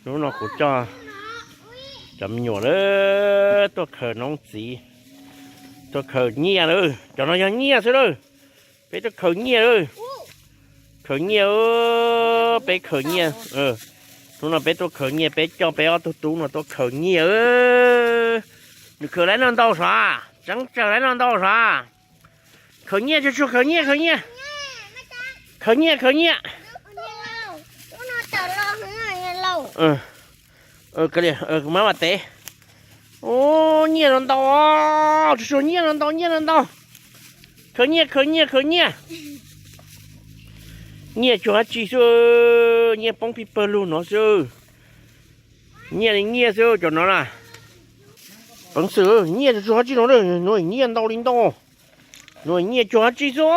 Hnub no kuv coj cov me nyuam lawm tuaj khaws noob txiv, tuaj khaws nyiaj lawm. Cov no yog nyiaj xwb lawm. Peb tuaj khaws nyiaj lawm. Khaws nyiaj, peb khaws nyiaj. Hnub no peb tuaj khaws nyiaj, peb coj peb ob tug tub no tuaj khaws nyiaj. Nws khaws laib no ntau sav, tseeb tsawg laib no ntau sav. Khaws nyiaj tsuag tsuag, khaws nyiaj, khaws nyiaj. Khaws nyiaj, khaws nyiaj. Mab mas tev. Ub, nyiaj no ntau, tsuag tsuag, nyiaj no ntau, nyiaj no ntau. Khaws nyiaj, khaws nyiaj, khaws nyiaj. Nyiaj tsuag dab tsi xwb, nyiaj poob pib pawg lug no xwb. Nyiaj li nyiaj xwb cov no na. Peev xwm, nyiaj tsuag tsuag dab tsi no, nuav nyiaj ntau li ntau. Nuav nyiaj tsuag dab tsi xwb.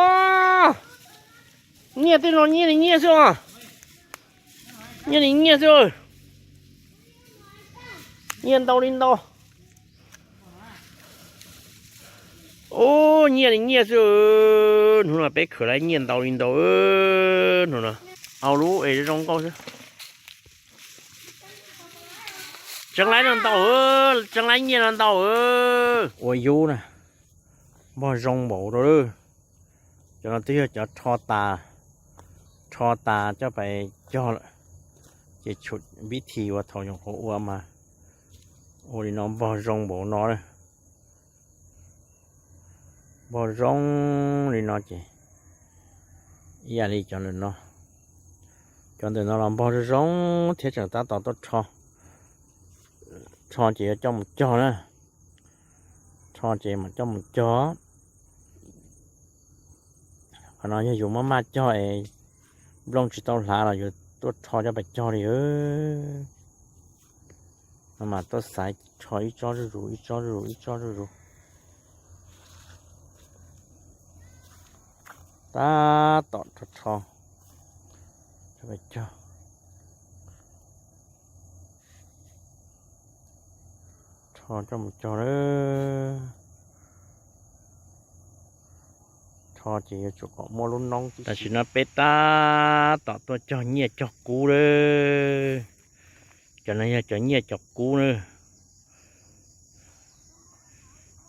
Nyiaj tej no nyiaj li nyiaj xwb os. Nyiaj li nyiaj xwb. Nyiaj ntau li ntau. Ub, nyiaj li nyiaj xwb. Hnub no peb khaws laib nyiaj ntau li ntau. Hnub no au lub es zoo nkauj xwb. Tseeb laib no ntau, tseeb laib nyiaj no ntau. Ua yub na, npog zoo npaum rau lawm. Cov no twb yog cov rho tas, rho tas coj pais cog lawm, ces tshuav vib thi uas thaum nyuam qhuav ua mas ua li no npog zoo npaum no na. Npog zoo li no ces ib yam li cov ntawm no, cov ntawm no los npog zoo zoo thiab tseem tab tom tuaj rho. Rho ces yuav coj mus cog na. Rho ces mam coj mus cog. Qhov no yog yus maj maj cog es nplooj tsis tau hlav los yuav tuaj rho coj pais cog li. No mas tuaj xaiv rho ib tsob zuj zus, ib tsob zuj zus, ib tsob zuj zus. Tab tom rho rho coj pais cog. Rho coj mus cog lawm. Rho ces yuav tsum kom muaj lub noob. Tam sim no peb tab tom tuaj cog nyiaj cog kub lawm. Cov no yog cov nyiaj cov kub na.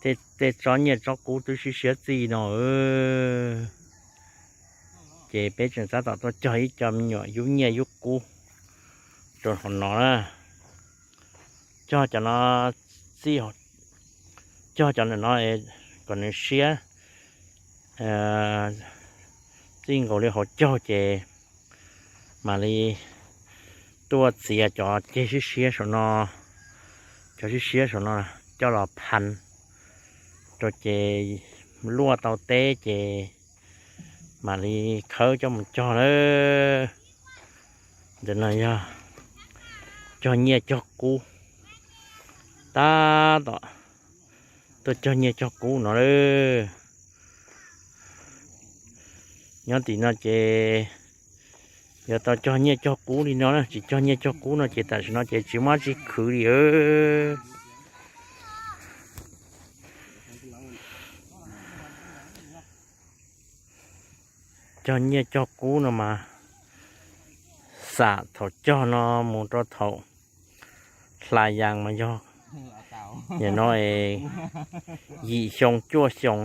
Tej tsob nyiaj tsob kub twb siab siab txij no. Ces peb tseem tab tom tuaj cog ib co me nyuam yub nyiaj yub kub rau hauv no na. Cog cov no txij, cog cov ntawm no kom nws siab txij nkaus li hauv caug ces mam li tuaj txiav cov ceg siab siab saum no, cov siab siab saum no coj los phan rau ces luaj tau teb ces mam li khawb coj mus cog lawm. Ntawm no yog cog nyiaj cog kub, tab tom tuaj cog nyiaj cog kub no lawm. Nyob tim no ces yuav tau cog nyiaj cog kub li no na, tsis cog nyiaj cog kub no ces tam sim no ces tsis muaj dab tsi khwv li. Cog nyiaj cog kub no mas xam thaum cog no mus rau thaum hla yas mas yog, nim no yim xyoo cuaj xyoo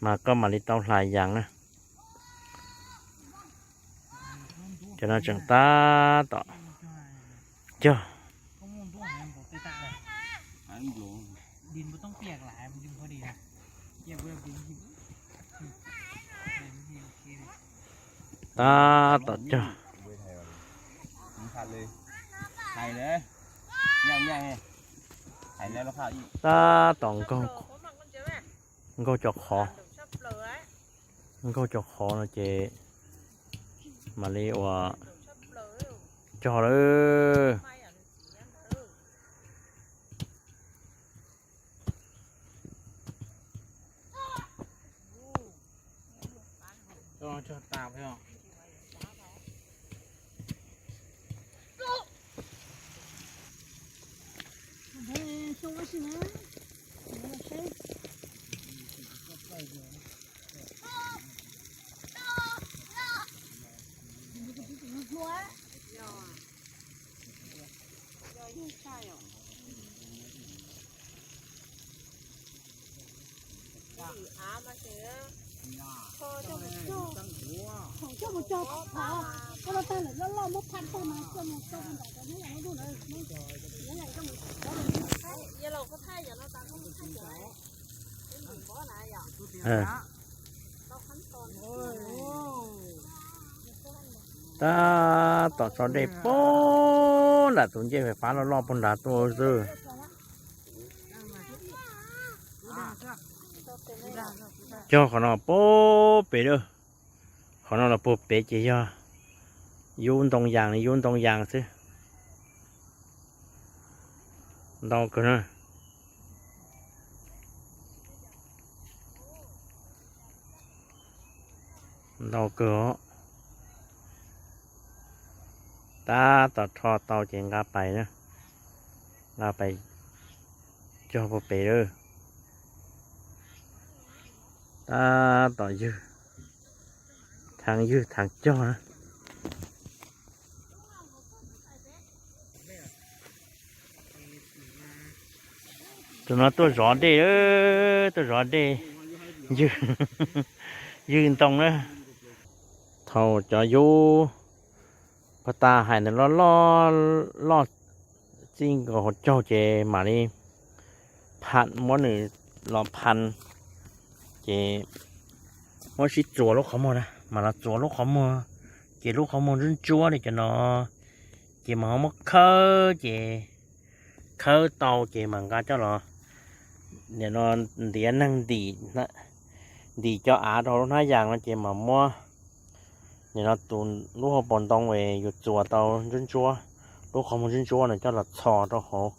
mas koj mam li tau hla yas na. Cov no tseem tab tom cog. Tab tom cog. Tab tom nkaug, nkaug cov qhov, nkaug cov qhov no ces mam li ua cog lawm. Tab tom tso dej puag nram tus ncej fais fab loj loj puag nrad tuaj xwb. Cog qhov no puag pem lawm. Qhov no los puag pem ces yog yub ntoo yas, yub ntoo yas xwb. Ntau kawg na. Ntau kawg os. Tab tom rho tau ces nqa pais na. Nqa pais cog puag pem lawm. Tab tom ywg, thav ywg thav cog na. Tus no tuaj zov dej, tuaj zov dej, ywg, ywg ntoo na. Thaum cov yub pag tas hais ntawd loj loj, loj txij nkaus hauv caug ces mam li pha, muab nws los pha, ces muab sib txuas lub qhov muag na, mam los txuas lub qhov muag, ces lub qhov muag ntsuab ntsuab li cov no, ces mam ho muab khawb, ces khawb tau ces mam nqa coj los, nim no ntiav neeg ntim, ntim cov av rau lub hnab yas no ces mam muab nim no tus, lub hauv paus ntoo es yus txuas tau ntsuab ntsuab, lub qhov muag ntsuab ntsuab no coj los txhos rau hauv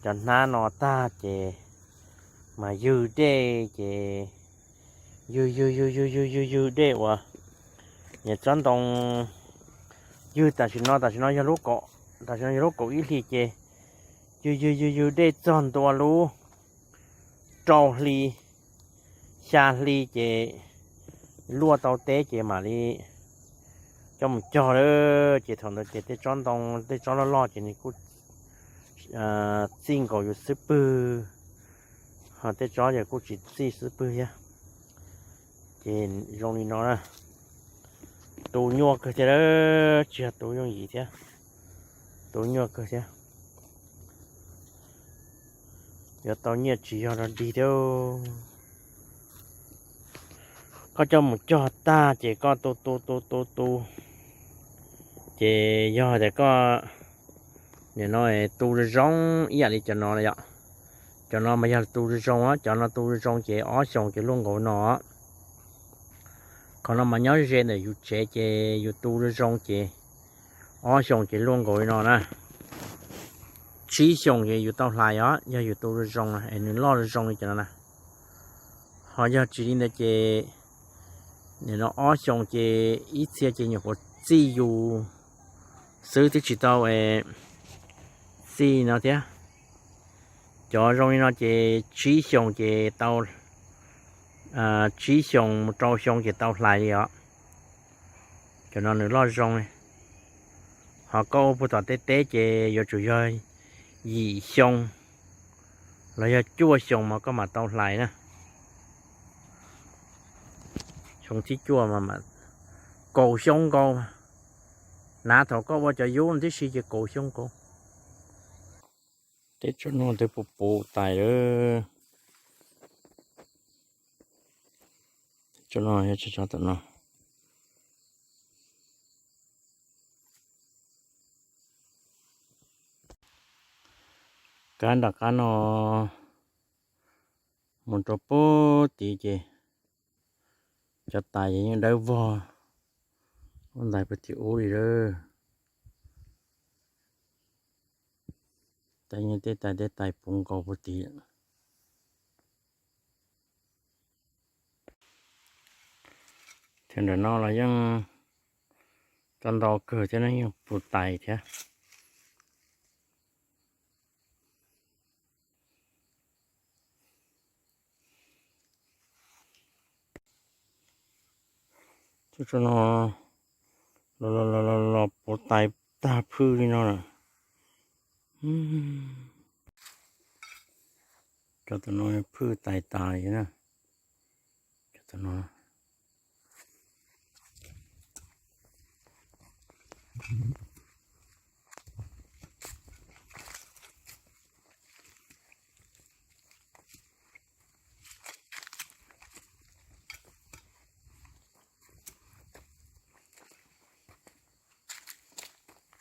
cov hnab no tag ces mas ywg dej ces ywg ywg ywg ywg ywg ywg ywg dej uas nim tsob ntoo ywg tam sim no, tam sim no yog lub kaum, tam sim no yog lub kaum ib hlis ces ywg ywg ywg ywg dej txog ntua lub rau hli, xya hli ces luaj tau teb ces mam li coj mus cog lawm. Ces thaum ntawd ces tej tsob ntoo, tej tsob loj loj ces nws kuj txij nkaus yus xub pwg, ho tej tsob ces kuj tsis txij xub pwg thiab. Ces zoo li no na, tu nyuaj kawg thiab, tsis yog tu yooj yim thiab, tu nyuaj kawg thiab. Yuav tau nyiaj tsis yog rog dig thiab. Koj coj mus cog tag ces koj tu tu tu tu tu, ces yog tias koj nim no tu zoo zoo ib yam li cov no yom, cov no mas yog tu zoo zoo, cov no tu zoo zoo ces ob xyoos ces luaj nkaus no. Qhov no mas nyob ze ntawm yus tsev ces yus tu zoo zoo ces ob xyoos ces luaj nkaus li no na. Tsib xyoos ces yus tau hlais os, yog yus tu zoo zoo es nws loj zoo zoo li cov no na. Ho yog tsis li ntawd ces nim no ob xyoos ces ib txhia ces nyuam qhuav txij yus xwb twb tsis tau txij no thiab. Cov zoo li no ces tsib xyoos ces tau, tsib xyoos mus rau xyoo ces tau hlais li os. Cov no nws loj zoo li. Ho koj ua puag tom tej teb ces yuav tsum yog yim xyoo los yog cuaj xyoos mas koj mam tau hlais na. Xyoo thib cuaj mas kaum xyoo nkaus. Hnav thaum koj ua cov yub tib si ces kaum xyoo nkaus. Teb tsob no twb puv puv tais lawm. Tsob no yog tsob tom no. Kab nram qab no mus rau puag tid ces cov tais ces yeej dawb vog, ua ntais puag tim ub li lawm. Tej yeej tej tais tej tais puv nkaus puag tid. Thiab ntawm no los yeej tau ntau kawg thiab, yeej puv tais thiab. Tsob no los los los los puv tais tag phwj li no lawm. Cov tus no phwj tais tas li na. Cov tus no.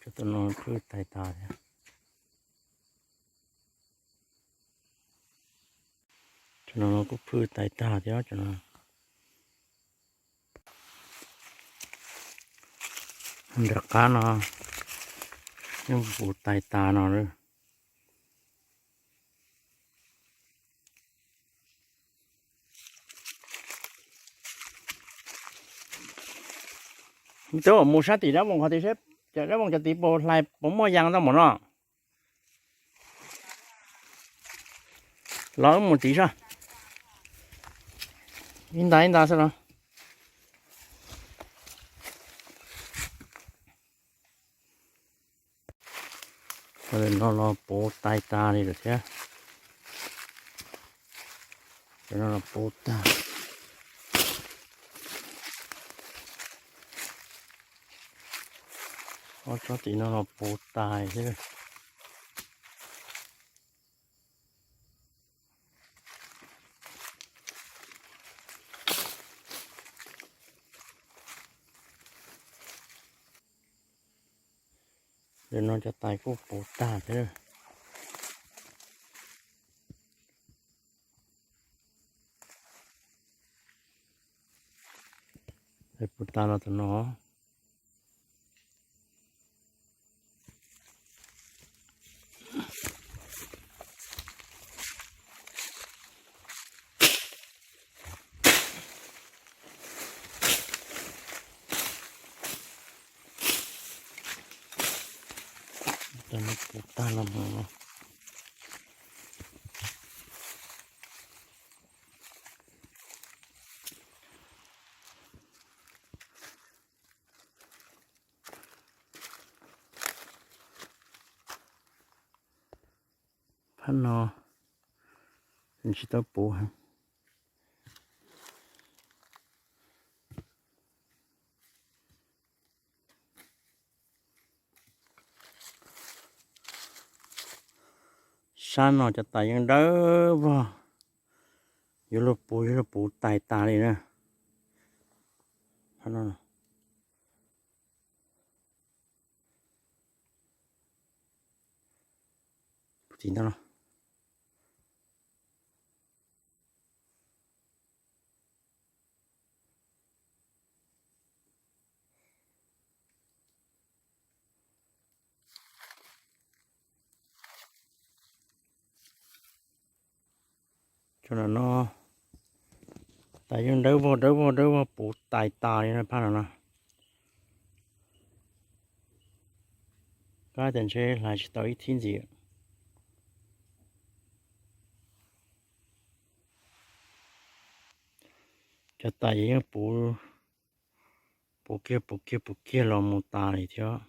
Cov tus no phwj tais tas thiab. Cov no kuj phwj tais tag thiab cov no. Nram qab no yeej puv tais tas no lawm. Twb mus sab tim dab voos qhov tid seb, dab voos cov tid puas hlais puas muaj yas tau mov no. Los wb mus tid saib. Ib nta ib nta xwb los. Cov no los puv tais tas li lawm thiab. Cov no los puv tag. Ob tsob tim no los puv tais thiab. Nim no cov tais kuj puv tag thiab. Puv tas los tam no. Puv tag los mus. Phab no tsis tau puv heev. Sab no cov tais yeej dawb vog, yuav luag puv yuav luag puv tais tas li na. Puv tim no. Cov no tais yeej dawb vog dawb vog dawb vog puv tais tas li no phab no no. Kab tias ntshe hlais tsis tau ib thib ntxiv. Cov tais yeej puv, puv kiag puv kiag puv kiag los mus tas li thiab.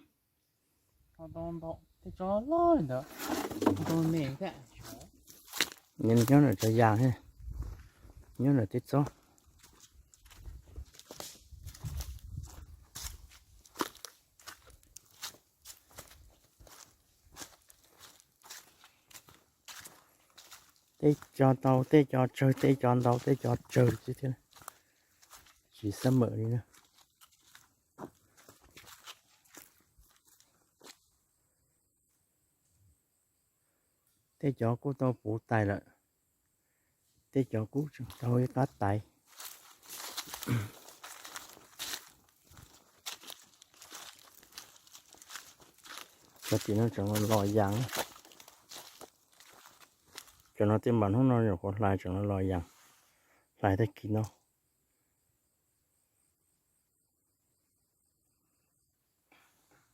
Nyob ntawm cov yas, nyob ntawm tej tsob. Tej cov ntau tej cov tsawg, tej cov ntau tej cov tsawg thiab, tsis xab mawm li na. Tej cov kuj tau puv tais lawm, tej cov kuj tseem tau ib qab tais. Cov tim no tseem los yas. Cov no tej npam hnub no nyuam qhuav hlais tseem los los yas, hlais tag kis no.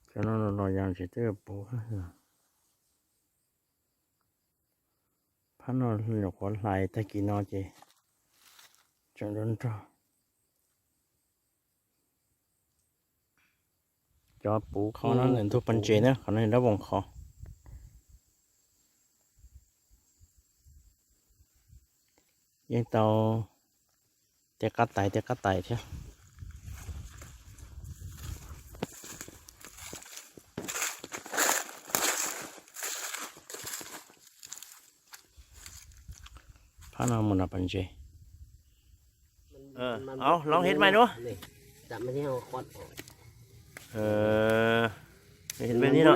Cov no los los yas tseem twb puv. Phab no nyuam qhuav hlais tag kis no ces tseem nrog nrog. Cov puv qhov no ntug pas ntses na, qhov no dab voos qhov. Yeej tau tej qab tais tej qab tais thiab. Phab no mus no pas ntses. Au, lov hej maij duab. Hej maij ni no.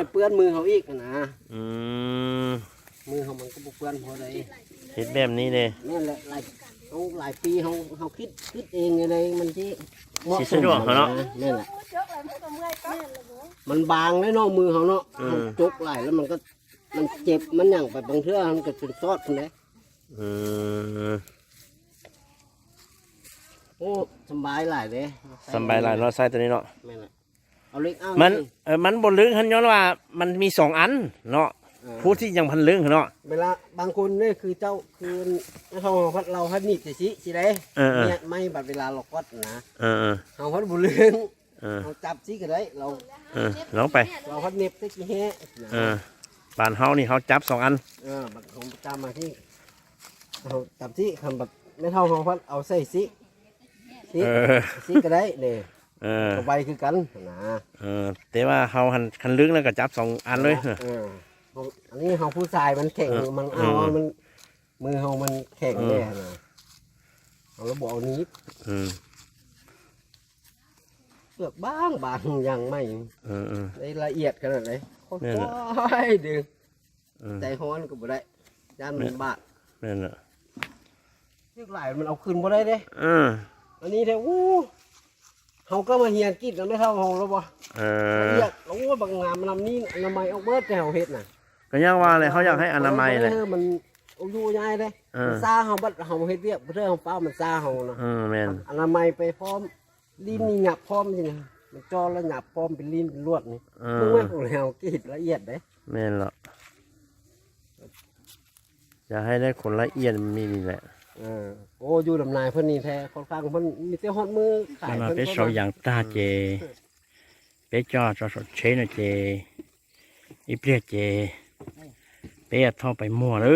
มันบางแล้วเนาะ มือเขาเนาะ เขาจกหลายแล้วมันก็ มันเจ็บ มันหยั่งไปบางเทื่อ มันก็จนซอดคนเลย โอ้ สำบายหลายเลย สำบายหลายเนาะ ไส้ตัวนี้เนาะ แม่นแหละ เอาเล็กเอา มัน นี่ เออ มันบ่ลึกหั้น ย้อนว่ามันมีสองอันเนาะ เออ ผู้ที่ยังพันลึกเนาะ เวลาบางคนนี่คือเจ้า คือไม่เท่าพัดเราพัดหนีบแต่สิสิได้ เออ เออ เนี่ยไม่บัดเวลาเรากดนะ เออ เออ เขาพัดบ่ลึก เออ เราจับสิก็ได้ เรา เออ ลองไป เราพัดเหน็บแต่สิแฮะ เออ บ้านเฮานี่เขาจับสองอัน เออ บัดของประจำมาที่ เราจับสิ คำบัดไม่เท่าเขาพัดเอาใส่สิ สิ เออ สิก็ได้เนี่ย เออ ก็ไวคือกันนะ เออ แต่ว่าเขาหันคันลึกแล้วก็จับสองอันเลย เออ อันนี้เขาผู้ชายมันแข็ง เออ มันเอา เออ มัน มือเขามันแข็ง เออ เนี่ยนะ เขาเลยบอกเอานี้ เออ เปลือกบางบาง ยังไม่ เออ เออ ได้ละเอียดขนาดไหน ค่อยๆดึง เออ ใจฮ้อนก็บ่ได้ ย่านมันบาด แม่นละ เลือกหลายมันเอาคืนบ่ได้เด้ เออ อันนี้แท้ อู้ เขาก็มาเฮียนกรีดนะ ไม่เท่าเขาแล้วบ่ เออ ละเอียด โอ้ บางงามมันนำนี่อนามัยออกเบิดแต่เขาเฮ็ดน่ะ ก็ยังว่าเลย เขาอยากให้อนามัยแหละ เออ มันอายุยายเด้ เออ มันซ่าเขาบัดเขาเฮ็ดเวียกเพื่อเขาฟ้าวมันซ่าเขานะ เออ แม่น อนามัยไปพร้อม ลิ้นนี่หยับพร้อมสินะ มันจ่อแล้วหยับพร้อมเป็นลิ้นเป็นลวดนี่ เออ มึงว่าของแล้วกรีดละเอียดเด้ แม่นละ อยากให้ได้คนละเอียดมันมีนี่แหละ เออ โอ้ อยู่ลำนายเพิ่นนี่แท้ ค่อนข้างเพิ่นมีแต่ฮอดมือขาย เพิ่น เพิ่น peb sau yas tag ces peb coj tso saum tsheb no ces ib pliag ces peb thauj pais muag lawm.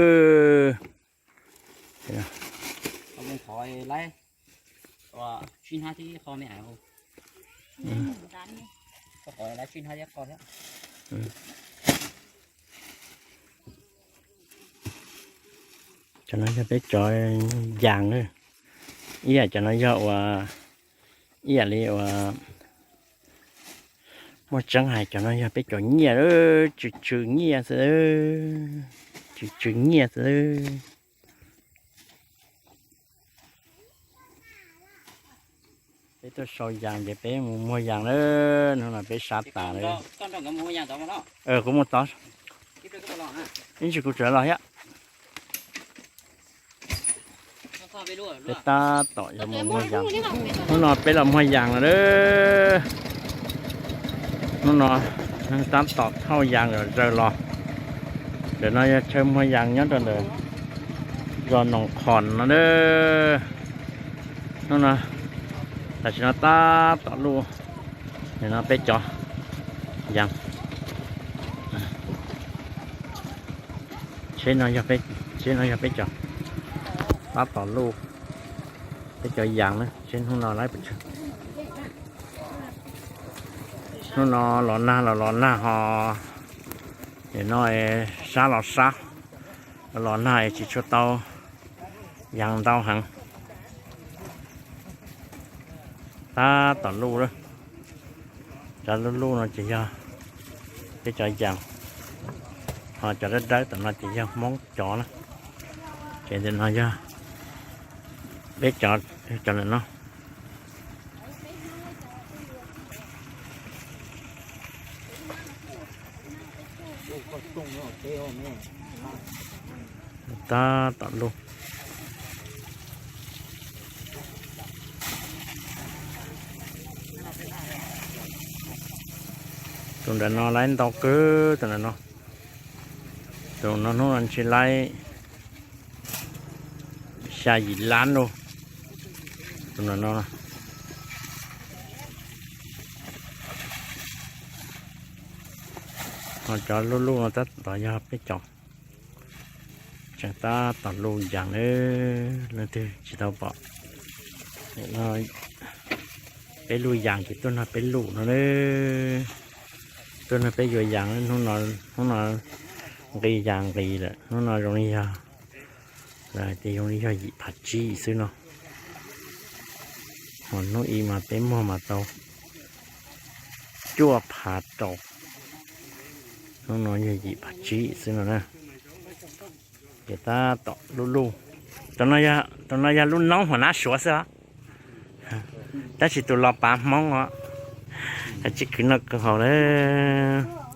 Cov no yog peb cov yas na. Ib yam cov no yog ua, ib yam li ua, muaj tseeb hais cov no yog peb cov nyiaj, tsw tsw nyiaj xwb, tsw tsw nyiaj xwb. Peb tuaj sau yas ces peb mus muag yas na, hnub no peb sab tas lawm. Kuv mus tod, ib ntsis kuv tseem los thiab. Peb tab tom yuav mus muag yas. Hnub no peb los muag yas lawm. Hnub no neeg tab tom thauj yas zaws los. Ntawm no yog chaw muag yas nyob rau ntawm zos Noom Qhoom no. Hnub no, tam sim no tab tom luj, nim no peb cov yas. Tsheb no yog peb, tsheb no yog peb cov, tab tom luj, peb cov yas na. Tsheb hnub no lawv, hnub no los nag los los nag ho, nim no sab los sab, los nag tsis tshua tau yas ntau heev. Tab tom luj lawm. Cov luj luj no ces yog peb cov yas, ho cov dawb dawb tom no ces yog Hmoob cov na. Ces ntawm no yog peb cov, cov ntawm no. Tab tom luj. Tus ntawm no laib ntau kawg, tus ntawm no. Tus no hnub no ntshe laib xya yim lab lauj. Tus ntawm no. Ho cov luj luj no tab tom yog peb cov. Tseem tab tom luj yas na, leej twg tsis tau pom. Peb luj yas ces tuaj nrog peb luj no na. Tuaj nrog peb yuav yas, hnub no nqis yas nqis lawm, hnub no zoo li yog, lawv hais tias zoo li yog yim phav tsib xwb no. Ho hnub ib mas peb muag mas tau cuaj phav rau, hnub no yog yim phav tsib xwb no na. Ces tab tom lub luj, tus no yog lub noob hua nab suav xwb os, tab sis tus los pav hmoob os. Tsib kwv noj kawg haus lawm.